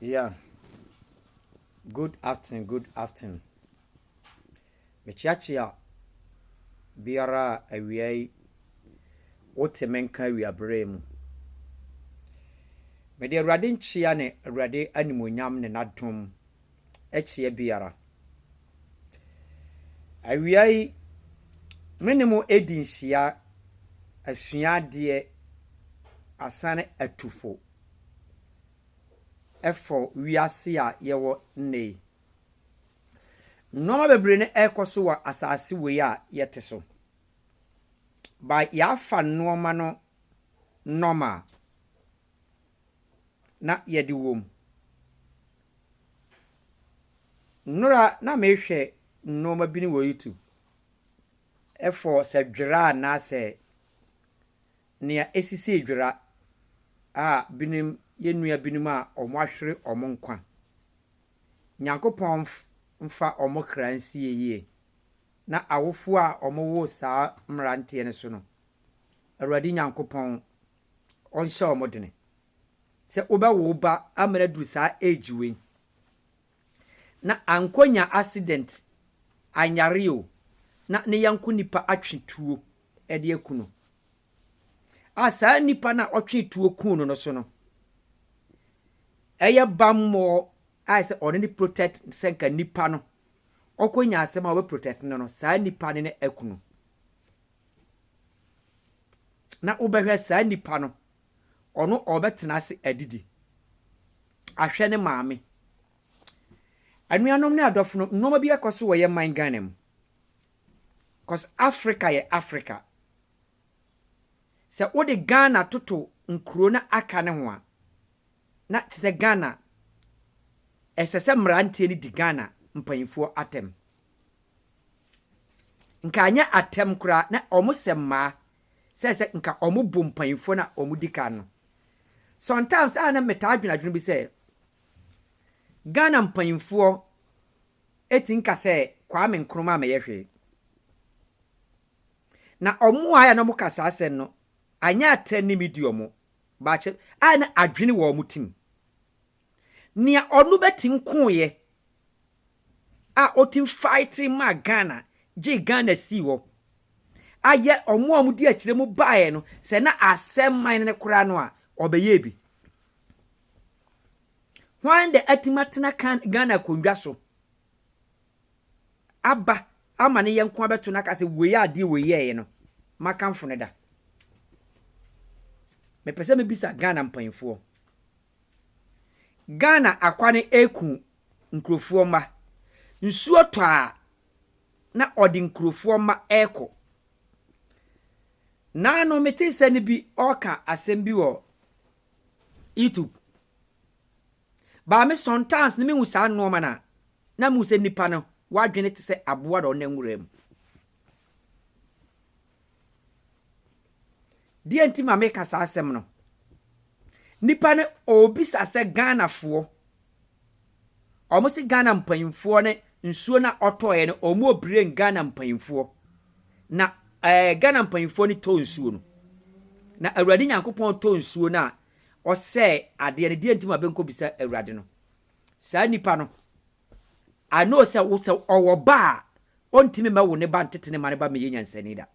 Yeah, good afternoon, good afternoon. Mekyeakyea biara a awia yi wote me nka awiaberɛ mu. Mede Awurade nkyea ne Awurade animuonyam ne n'adom kyea biara. Awia yi, me ne mo redi nhyia asua adeɛ asane atu fo ɛfɔ wiase a yɛwɔ nnɛ yi. Nnoɔma bebree na ɛrekɔ so wɔ asase wei a yɛte so. But yɛafa nnoɔma no normal na yɛde wɔ mu. Nnora na mehwɛ nnoɔma bi wɔ YouTube ɛfɔ sɛ dwera anaasɛ nea esisii dwera a binom yɛn nua binom a wɔahwere wɔn nkwa. Nyankopɔn mfa wɔn kra nsie yie. Na awofoɔ a wɔwoo saa mmeranteɛ no so no, Awurade Nyankopɔn ɔnhyɛ wɔn dene. Sɛ wobɛwo wo ba ama no aduru saa age wei, na ankɔnya accident, anyare o, na ne yɔnko nipa atwe tuo de aku no. A saa nipa no a ɔtwe tuo kuu no no so no, ɛyɛ bammɔ a sɛ ɔne ne protect sɛ nka nipa no ɔkɔnya asɛm a ɔbɛ protect no no, saa nipa no ne aku no. Na wobɛhwɛ saa nipa no, ɔno ɔbɛtena ase adidi, ahwɛ ne maame. Anuanom ne adɔfo no, nneɛma bi akɔ so wɔ yɛn man Ghana mu. Cause Africa yɛ Africa. Sɛ wode Ghana toto nkuro na aka ne ho a, na kyerɛ sɛ Ghana, ɛsɛ sɛ mmeranteɛ no di Ghana mpanyinfoɔ atɛm. Nka anyɛ atɛm koraa na ɔmo sɛ mmaa sɛ nka ɔmo bu mpanyinfoɔ na ɔmo di kan no. Sometimes a na metaa adwene adwene bi sɛ Ghana mpanyinfoɔ eti nka sɛ Kwame Nkrumah amɛyɛ hwee. Na ɔmo a na ɔmo ka saa asɛm no, anyɛ atɛm ne mi di ɔmo. Baakyɛ a na adwene wɔ ɔmo tim. Nea ɔno bɛtim koeɛ a ɔtim fight maa Ghana gye Ghana sii hɔ. Ayɛ ɔmo a ɔmo di akyire mu baeɛ no, sɛ na asɛm man no koraa no a, ɔbɛyɛ bi. Hwan de atim atena Ghana akonnwa so aba ama ne yɛn nko abɛto no aka sɛ wei adeɛ wei yɛeɛ no, makamfo no da. Mepɛ sɛ mebisa Ghana mpanyinfoɔ. Ghana akwa no eku nkurɔfoɔ mma. Nsuo tɔ a na ɔde nkurɔfoɔ mma ɛrekɔ. Naano mete sɛ ne bi ɔreka asɛm bi wɔ YouTube. Baame sometimes ne mehu saa nneɛma no a, na mehu sɛ nipa no wadwene te sɛ aboa da ɔnam nwura mu. Deɛ nti ma meka saa asɛm no, nipa no ɔrebisa sɛ Ghanafoɔ, ɔmo se Ghana mpanyinfoɔ ne nsuo no a ɔtɔeɛ no, ɔmo obire Ghana mpanyinfoɔ. Na Ghana mpanyinfoɔ no tɔ nsuo no. Na Awurade Nyankopɔn tɔ nsuo no a ɔsɛe adeɛ no, deɛ nti ma bɛnkɔ bisa Awurade no. Saa nipa no, I know sɛ wo sɛ ɔwɔ ba a, ɔntumi mɛwo ne ba ntete ne ma ne ba mɛyɛ nyansani da.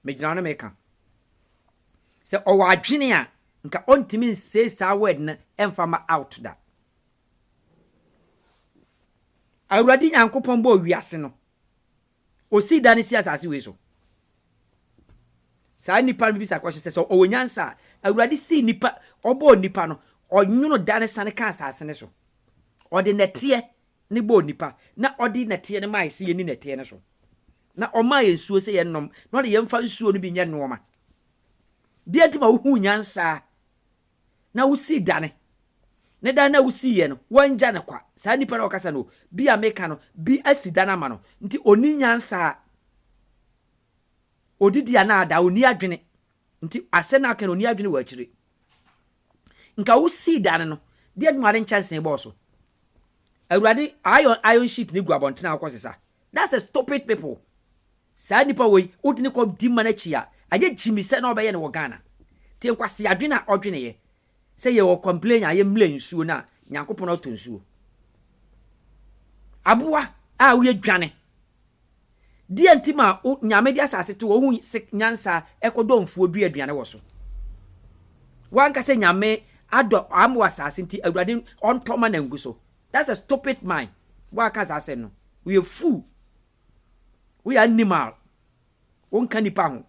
Megyina no meka. Sɛ ɔwɔ adwene a, nka ɔntumi nsee saa word no ɛmfa ma out da. Awurade Nyankopɔn bɔɔ wiase no, osii da ne si asase wei so. Saa nipa no bisa kɔhyɛ sɛ ɔwɔ nyansa a, Awurade sii nipa, ɔbɔɔ nipa no, ɔnwono da ne sane ka asase ne so. Ɔde nɛteɛ ne bɔɔ nipa, na ɔde nɛteɛ no maa sɛ yɛni nɛteɛ no so. Na ɔmaa yɛn nsuo sɛ yɛnnom, na ɔde yɛmfa nsuo no bi nyɛ nnoɔma. Deɛ nti ma wohuu nyansa na wosii dane. Ne dan na wosiiɛ no, wangya ne kwa. Saa nipa na ɔkasa no, bi a meka no, bi asi dan ama no. Nti ɔni nyansa a, odidi a na ada, ɔni adwene. Nti asɛ na aka no, ɔni adwene wɔ akyire. Nka wosii dane no, deɛ nti ma ade nkyɛnsee bɔɔ so. Awurade iron sheet ne gu abɔntene a wokɔ sesa. That's a stupid people. Saa nipa wei, wode ne kɔ di ma n'akyi a, anyɛ gyimi sɛ na ɔbɛyɛ no wɔ Ghana. Nti nkwasi adwene a ɔdweneyɛ. Sɛ yɛwɔ complain a yɛmmlɛ nsuo no a, Nyankopɔn ɔtɔ nsuo. Aboa a woyɛ dwane. Deɛ nti ma Nyame de asase to hɔ, wohu nyansa ɛkɔdɔ mfuo dua aduane wɔ so. Wankasa Nyame adɔ ama wɔ asase nti Awurade ɔntɔ ma nangu so. That's a stupid mind. Waka saa asɛm no. Woyɛ fool. Woyɛ animal. Wonka nipa ho.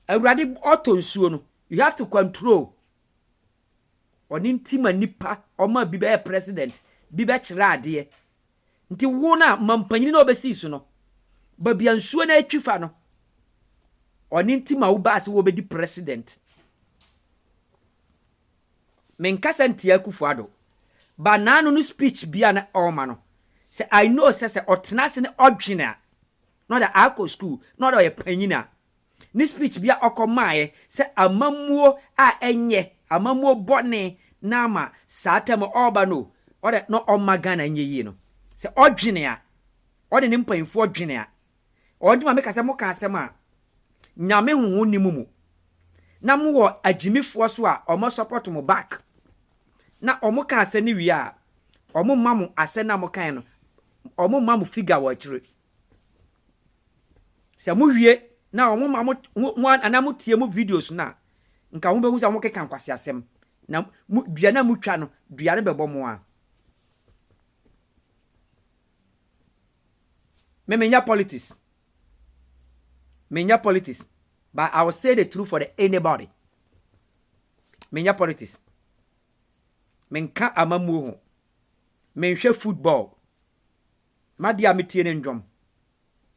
Awurade ɔtɔ nsuo no, you have to control. Ɔne nti ma nipa ɔma bi bɛyɛ president, bi bɛkyerɛ adeɛ. Nti wo na mampanyini na ɔbɛsii so no, baabi a nsuo no atwi fa no, ɔne nti ma wo baa sɛ wɔbɛdi president. Menkasa ntia Akufo-Addo. Ba naano no speech bia na ɔma no, sɛ I know sɛ ɔtena ase ne ɔdwene a, na ɔde akɔ school, na ɔde ɔyɛ panyin a, ne speech bia ɔkɔ maaeɛ sɛ amammuo a ɛnyɛ, amammuo bɔne na ama saa tam ɔreba no, ɔde na ɔma Ghana nyɛ yie no. Sɛ ɔdwene a, ɔde ne mpanyinfoɔ dwene a, ɔde ma meka sɛ moka asɛm a, Nyame honhom ni mu mu. Na mowɔ agyimifoɔ so a ɔmo support mo back. Na ɔmo ka asɛm no wie a, ɔmo ma mo asɛm na mo kan no, ɔmo ma mo figure wɔ akyire. Sɛ mowie na ɔmo ma mo mo anaa mo tie mo videos no a, nka mo bɛhu sɛ mo keka nkwasi asɛm. Na mo dua na motwa no, dua no bɛbɔ mo a. Me menya politics. Menya politics. But I will say the truth for the anybody. Menya politics. Menka amammuo ho. Menhwɛ football. M'adeɛ a metie ne ndwom.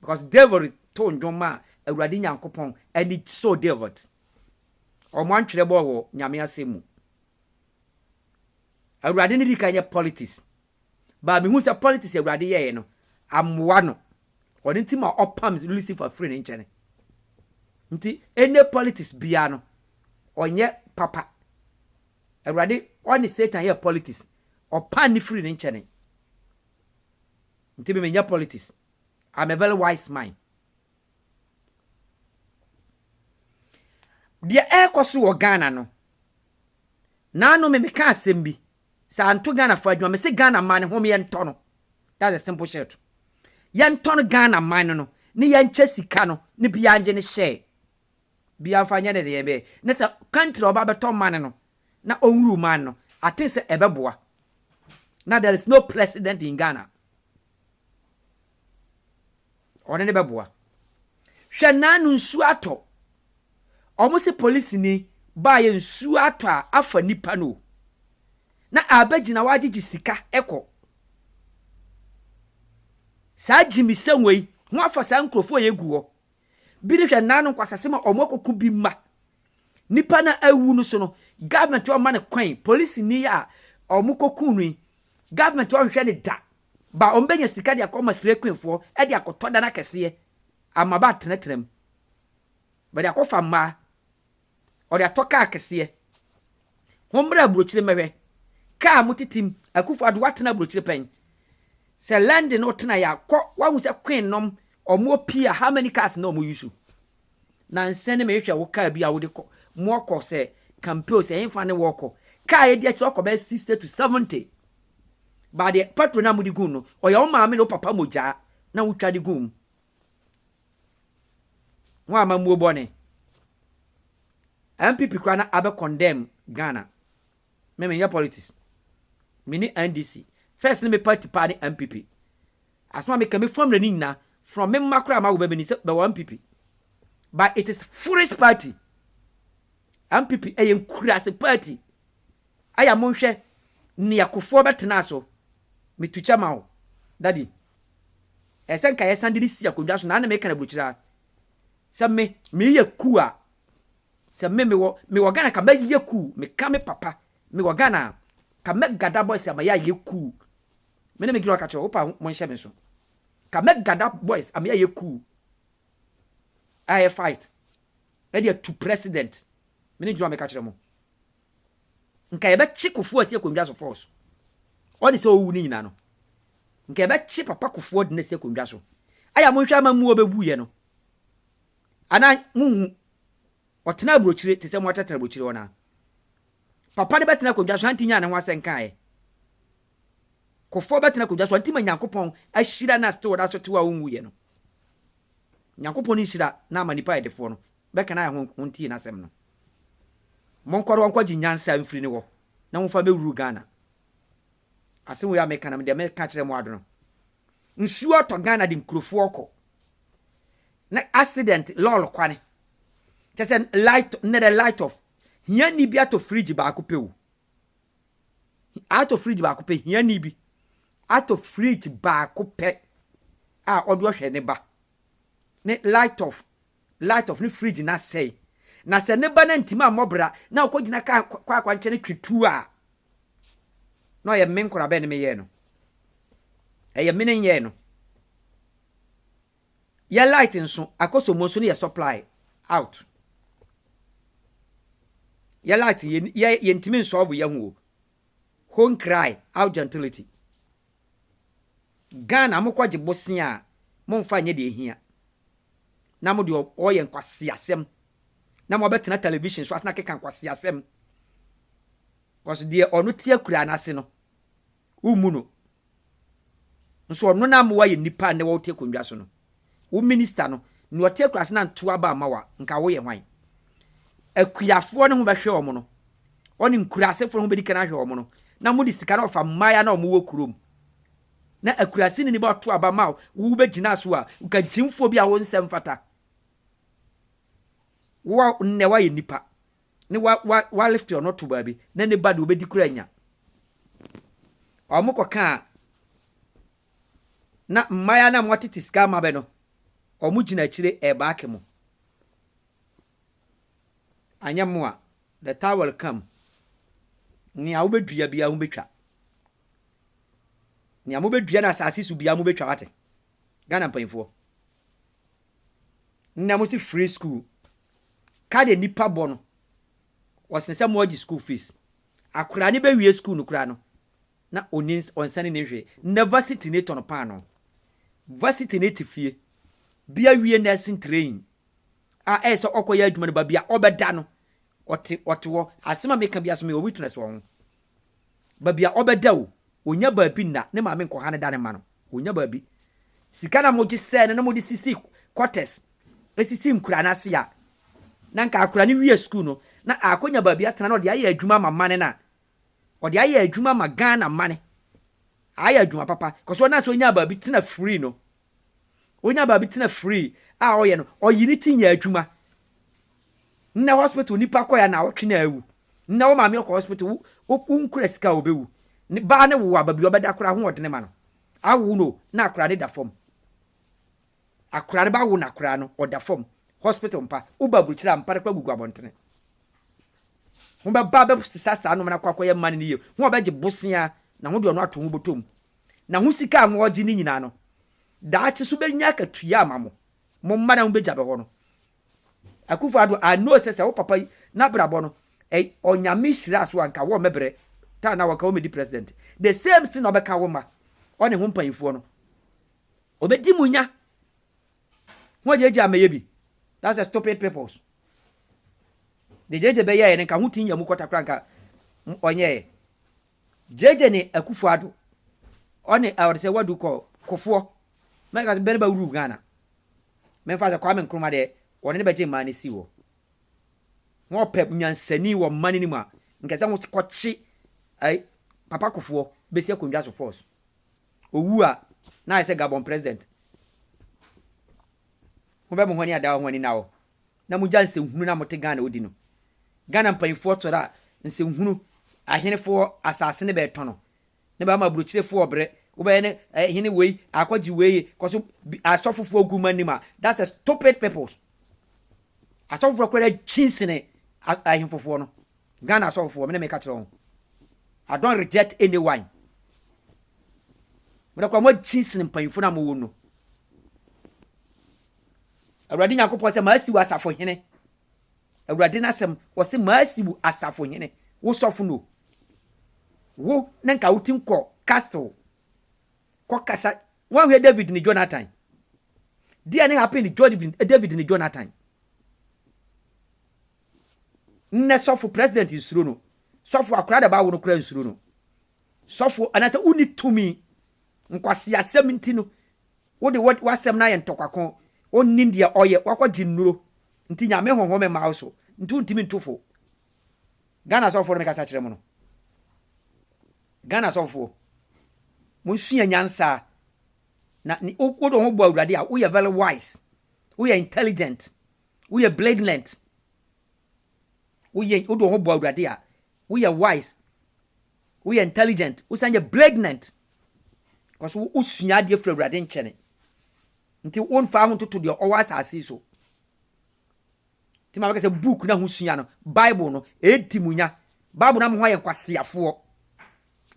Because David to ndwom a Awurade Nyankopɔn ani sɔ David. Ɔmo antwerɛ bɔɔ wɔ Nyame asɛm mu. Awurade ne di kan yɛ politics. Ba mehu sɛ politics Awurade yɛɛ no, amoa no. Ɔno nti ma ɔpam Lucifer firi ne nkyɛn. Nti ɛne politics bia no, ɔnyɛ papa. Awurade ɔne Satan yɛ politics. Ɔpam ne firi ne nkyɛn. Nti me menyɛ politics. I'm a very wise man. Deɛ ɛrekɔ so wɔ Ghana no, naano me meka asɛm bi. Sɛ anto Ghana fo adwuma, me se Ghana man ho yɛntɔ no. That's a simple shirt. Yɛntɔ no Ghana man no, ne yɛnkyɛ sika no, ne bia ngye ne hyɛ. Bia mfa nyɛ ne deɛ bɛyɛ. Ne sɛ country a ɔba bɛtɔ man no, na ɔnwuru man no, I think sɛ ɛbɛboa. Now there is no president in Ghana. Ɔne ne bɛboa. Hwɛ naano nsuo atɔ. Ɔmo se polisini baayɛ nsuo atɔ a afa nipa no. Na abɛgyina hɔ agyegye sika ɛkɔ. Saa gyimisɛm wei ho afa saa nkurɔfoɔ a yɛgu hɔ. Bi ne hwɛ naano nkwasase ma ɔmo akɔko bi ma. Nipa na awu no so no, government ɔma ne kwan, polisini a ɔmo kɔku no yi, government ɔnhwɛ ne da. Ba ɔmo bɛnya sika de akɔma slay queenfoɔ ɛde akɔtɔ dan akɛseɛ ama ba atenatena mu. Bɛde akɔfa mmaa, ɔde atɔ kaa kɛseɛ. Hommra aburokyire mmɛhwɛ. Kaa mo tetem, Akufo-Addo watena aburokyire pɛn. Sɛ London wotena yɛ a, kɔ wahu sɛ queen nom ɔmo pii a how many cars na ɔmo use. Na nsɛn ne mehwehwɛ wo kaa bi a wode kɔ mo ɔkɔ sɛ campaign sɛ ɛmfa ne wɔkɔ. Kaa yɛdi akyire ɔkɔ bɛyɛ 60 to 70. Ba deɛ petrol na mode gu no, ɔyɛ wo maame ne wo papa mogyaa na wotwa de gu mu. Ho amammuo bɔne. NPP koraa na abɛ condemn Ghana. Me menyɛ politics. Me ne NDC. First ne me party paa ne NPP. Asɛm a meka me family ne nyinaa from me mma koraa ma wo bɛbɛ ni sɛ bɛwɔ NPP. But it is foolish party. NPP ɛyɛ nkurase party. Aya monhwɛ nea Kufuor bɛtena so. Metu kyɛ ma wo. Daddy. Ɛsɛ nka yɛsan de ne si akonnwa so na ne meka na aburokyire a. Sɛ me meyɛ coup a sɛ me mewɔ Ghana ka mɛyɛ coup, meka me papa mewɔ Ghana ka mɛgada boys ama yɛ ayɛ coup. Me ne me gyina ɔka kyerɛ wo pa mo nhyɛ me so. Ka mɛgada boys ama yɛ ayɛ coup. Ayɛ fight. Ɛde atu president. Me ne gyina meka kyerɛ mo. Nka yɛbɛkye Kufuor asi akonnwa so force. Ɔne sɛ ɔwu ne nyinaa no. Nka yɛbɛkye papa Kufuor de no asi akonnwa so. Aya monhwɛ ama mu ɔbɛwuiɛ no. Anaa muhu. Ɔtena aburokyire te sɛ mo atetena aburokyire hɔ naa. Papa no bɛtena akonnwa so anti nyaa ne ho asɛm kaeɛ. Kofoɔ bɛtena akonnwa so anti ma Nyankopɔn ahyira no a still ɔda so te hɔ a ɔnwuiɛ no. Nyankopɔn nhyira na ama nipa yɛdefoɔ no bɛka na ayɛ ho ntie n'asɛm no. Monkɔ no wɔnkɔgye nyansa mfiri ne hɔ na momfa bɛwuru Ghana. Asɛm wei a meka no deɛ meka kyerɛ mo adono. Nsuo atɔ Ghana de nkurofoɔ kɔ. Na accident lɔɔre kwane. Kyɛ sɛ light nnɛ light off. Hiani bi atɔ fridge baako pɛ o. Atɔ fridge baako pɛ, hiani bi atɔ fridge baako pɛ a ɔde ɔhwɛ ne ba. Ne light off, light off ne fridge na sɛe. Na sɛ ne ba na ntumi ammɔ na ɔkɔgyina kaa kɔ akwankyɛn twe tu a, na ɔyɛ me nkora bɛn ne meyɛɛ no. Ɛyɛ me ne nyɛɛ no. Yɛ light nso, Akosombo nso ne yɛ supply out. Yɛ light yɛ yɛntumi nsolve yɛ ho o. Home cry out gentility. Ghana mokɔgye bosea a momfa nyɛ deɛ ehia. Na mo deɛ ɔyɛ nkwasiasɛm. Na mo abɛtena television so asena keka nkwasiasɛm. Kɔso deɛ ɔno te akura n'ase no, wommu no. Nso ɔno na amoa yɛ nipa a nnɛ wɔte akonnwa so no. Wo minister no, nea ɔte akura ase na nto aba ama wa, nka woyɛ hwan? Akuafoɔ no ho bɛhwɛ wɔn no. Ɔne nkurasefoɔ no ho bɛdi kan ahwɛ wɔn no. Na mode sika no ɔfa mmaaya na wɔn wɔ kurom. Na akurase ni ba ɔto aba ma wo, wo bɛgyina so a, nka gyimfoɔ bi a wo nsɛm fata. Wo nnɛ woayɛ nipa. Ne wa wa wa lift ɔno to baabi na ne ba de obɛdi kura nya. Ɔmo kɔka a na mmaaya na wɔtete sika ama bɛ no, ɔmo gyina akyire ɛɛbaake mo. Anyɛ mo a, the time will come. Nea wobɛdua biara wobɛtwa. Nea mobɛdua no asase so biara mobɛtwa, wate. Ghana mpanyinfoɔ. Nna mo si free school. Ka de nipa bɔ no. Wɔsene sɛ mo agye school fees. Akwaraa ne bɛwie school no koraa no, na oni ɔnsane ne hwee. Nna varsity ne tɔn paano. Varsity ne te fie. Bia wie nursing training a ɛyɛ sɛ ɔkɔyɛ adwuma no baabi a ɔbɛda no, ɔte hɔ. Asɛm a meka bi aso mewɔ witness wɔ ho. Baabi a ɔbɛda o, onya baabi nna ne maame nkɔha ne da ne ma no. Onya baabi. Sika na mogye sɛɛ no na mode sisi quarters, esisi nkura n'ase a, na nka akora ne wie school no na akɔnya baabi atena na ɔde ayɛ adwuma ama mane no a, ɔde ayɛ adwuma ama Ghana mane. Ayɛ adwuma papa. Kɔsɔ ɔna sɛ onya baabi tena free no. Onya baabi tena free a ɔyɛ no, ɔyi ne ti nyɛ adwuma. Nna hospital nipa kɔ ya na ɔtwe na awu. Nna wo maame ɔkɔ hospital, wo nkura sika a obewu. Ne baa ne wo a baabi ɔbɛda koraa ho ɔdene ma no. Awo no na akora ne da fam. Akora ne ba wo na akora no ɔda fam. Hospital mpa. Woba aburukyire a mpa no kora gugu abɔntene. Ho bɛba bɛsesa saa nneɛma no akɔ akɔyɛ mma no yie. Ho ɔbɛgye bosea na ho deɛ ɔno ato ho bɔtɔm. Na ho sika a wɔgye ne nyinaa no, daakye so bɛnya akatua ama mo. Mo mma na mo bɛgya bɛ hɔ no. Akufo Addo, I know sɛ wo papa yi n'abrabɔ no, ɛ ɔnyame hyira so anka wɔ mɛbrɛ taa na wɔka wɔmɛdi president. The same thing na ɔbɛka wo ma ɔne ho mpanyinfoɔ no. Ɔbɛdi mu nya. Ho agyegye amɛyɛ bi. That's a stupid peoples. De gyegye bɛyɛ yɛ no nka ho tin yɛ mu kɔta kora nka ɔnyɛɛ. Gyegye ne Akufo Addo ɔne ɔde sɛ wadu kɔ Kofoɔ mɛka sɛ bɛne bɛwuru Ghana. Mɛmfa sɛ Kwame Nkrumah deɛ ɔne ne bɛgye mmaa no si hɔ. Wɔpɛ nyansani wɔ mma no mu a nka sɛ ho kɔkye ai papa Kofoɔ bɛsi akonnwa so force. Owu a na ayɛ sɛ Gabon president. Ho bɛ mo ho ani ada ho ani na hɔ. Na mogya nsɛnhunu na mote Ghana odi no. Ghana mpanyinfoɔ tɔrɔ a nsɛnhunu ahenefoɔ asase ne bɛɛtɔn no. Ne bɛma aburokyirefoɔ ɔbrɛ. Wobɛyɛ ne hene wei akɔgye wei kɔ so asɔfofoɔ gu mu anim a, that's a stupid peoples. Asɔfofoɔ koraa akyi sene ahemfofoɔ no. Ghana asɔfofoɔ me ne meka kyerɛ wɔn. I don't reject anyone. Mede koraa mo akyi sene mpanyinfoɔ no a mowɔ no. Awurade Nyankopɔn sɛ maasi wo asafo hene. Awurade n'asɛm wɔse maasi wo asafo hene. Wo sɔfo no. Wo ne nka wotim kɔ castle. Kɔ kasa. Wɔnhwɛ David ne Jonathan. Deɛ ne happen ne David ne Jonathan. Nnɛ sɔfo president nsuro no. Sɔfo akora da bawo no kora nsuro no. Sɔfo anaasɛ wonni tumi. Nkwaseasɛm nti no, wode w'asɛm no ayɛ ntɔkwako. Wonnim deɛ ɔyɛ, wakɔgye nnuro. Nti Nyame honhom mma wo so. Nti wontumi ntu fo. Ghana sɔfoɔ no mekasa kyerɛ mo no. Ghana sɔfoɔ, monsua nyansa na wode wo ho bɔ Awurade a, woyɛ very wise, woyɛ intelligent, woyɛ brilliant. Woyɛ wode wo ho bɔ Awurade a, woyɛ wise, woyɛ intelligent, wosan yɛ brilliant. Because wosua adeɛ firi Awurade nkyɛne. Nti womfa ho ntoto deɛ ɔwɔ asase yi so. Nti ma bɛka sɛ book na ho sua no, Bible no, ɛdi mu nya. Bible no ama ho ayɛ nkwaseafoɔ.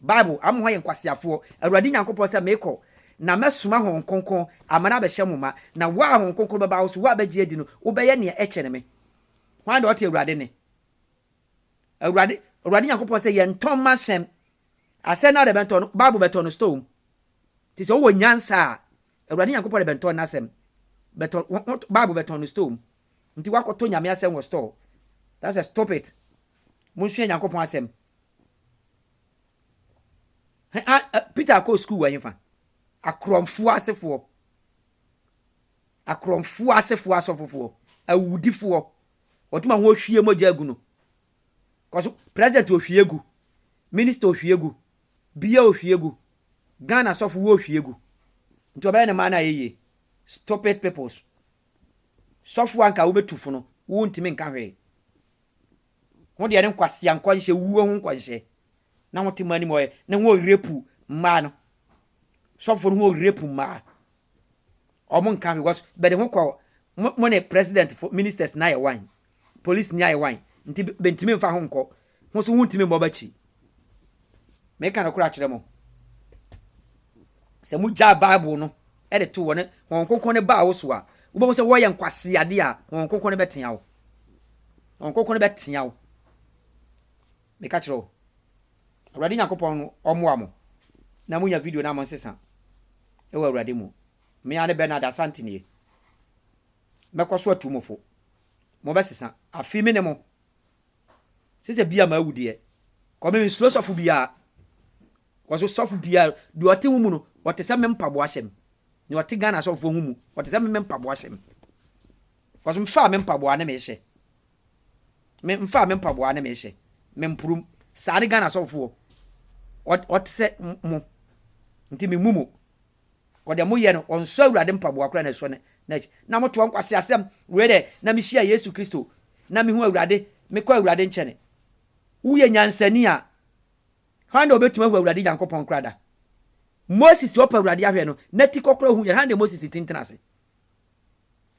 Bible ama ho ayɛ nkwaseafoɔ. Awurade Nyankopɔn sɛ mekɔ na mɛsoma Honhom Kronkron ama no abɛhyɛ mo ma. Na wo a Honhom Kronkron bɛba wo so, wo a bɛgye adi no, wobɛyɛ nea ɛkyɛne me. Hwan na ɔte Awurade ne? Awurade Nyankopɔn sɛ yɛntɔn ma hyɛm. Asɛ na de bɛntɔn no, Bible bɛtɔn no store mu. Nti sɛ wowɔ nyansa a, Awurade Nyankopɔn de bɛntɔn n'asɛm. Bɛtɔn, Bible bɛtɔn no store mu. Nti wakɔtɔ Nyame asɛm wɔ store. That's a stop it. Monsua Nyankopɔn asɛm. Peter akɔ school wɔ hefa? Akorɔmfoɔ asefoɔ. Akorɔmfoɔ asefoɔ asɔfofoɔ. Awudifoɔ. Wɔtuma ho ohwie mogya agu no. Kɔso president ohwie gu. Minister ohwie gu. Bia ohwie gu. Ghana sɔfo wo ohwie gu. Nti ɔbɛyɛ ne maa no ayɛ yie. Stop it, peoples. Sɔfo anka wobɛtu fo no, wo ntumi nka hwee. Ho deɛ ne nkwasia nkɔnhyɛ, wuo ho nkɔnhyɛ. Na ho te mo anim ɔyɛ, ne ho rape mmaa no. Sɔfo no ho rape mmaa. Ɔmo nka hwee because bɛde ho kɔ mo ne president fo, ministers na yɛ wan. Police ni ayɛ wan. Nti bɛntumi mfa ho nkɔ. Ho so ho ntumi mmɔ bɛkyi. Meka no kora kyerɛ mo. Sɛ mo gyaa Bible no ɛde to wɔ ne Honhom Kronkron ne baa wo so a, wobɛhu sɛ wɔyɛ nkwaseade a, Honhom Kronkron ne bɛtea wo. Honhom Kronkron ne bɛtea wo. Meka kyerɛ wo. Awurade Nyankopɔn no ɔmmoa mo. Na monya video na mo nsesa. Ɛwɔ Awurade mu. Mmea ne Bernard Asante nie. Mɛkɔ so atu mo fo. Mobɛsesa. Afi me ne mo. Sɛ bia ma awu deɛ. Kɔ me nsuro sɔfo biara. Kɔ so sɔfo biara deɛ ɔte wo mu no, ɔte sɛ me mpaboa hyɛm. Deɛ ɔte Ghana sɔfoɔ ho mu, ɔte sɛ me mpaboa hyɛm. Kɔ so mfa me mpaboa ne me hyɛ. Me mfa me mpaboa ne me hyɛ. Me mpurum. Saa ne Ghana sɔfoɔ. Ɔte sɛ mo. Nti me mu mo. Kɔ deɛ moyɛ no, ɔnsɔ Awurade mpaboa koraa na ɛsɔ ne n'akyi. Na motoa nkwasi asɛm wei dɛ, na mehyia Yesu Kristo, na mehu Awurade, mekɔ Awurade nkyɛne. Woyɛ nyansani a, hwan na obɛtumi ahu Awurade Nyankopɔn koraa da? Moses ɔpɛ Awurade ahwɛ no, n'ati kɔkora hu yɛ, hwan na Moses tentena ase?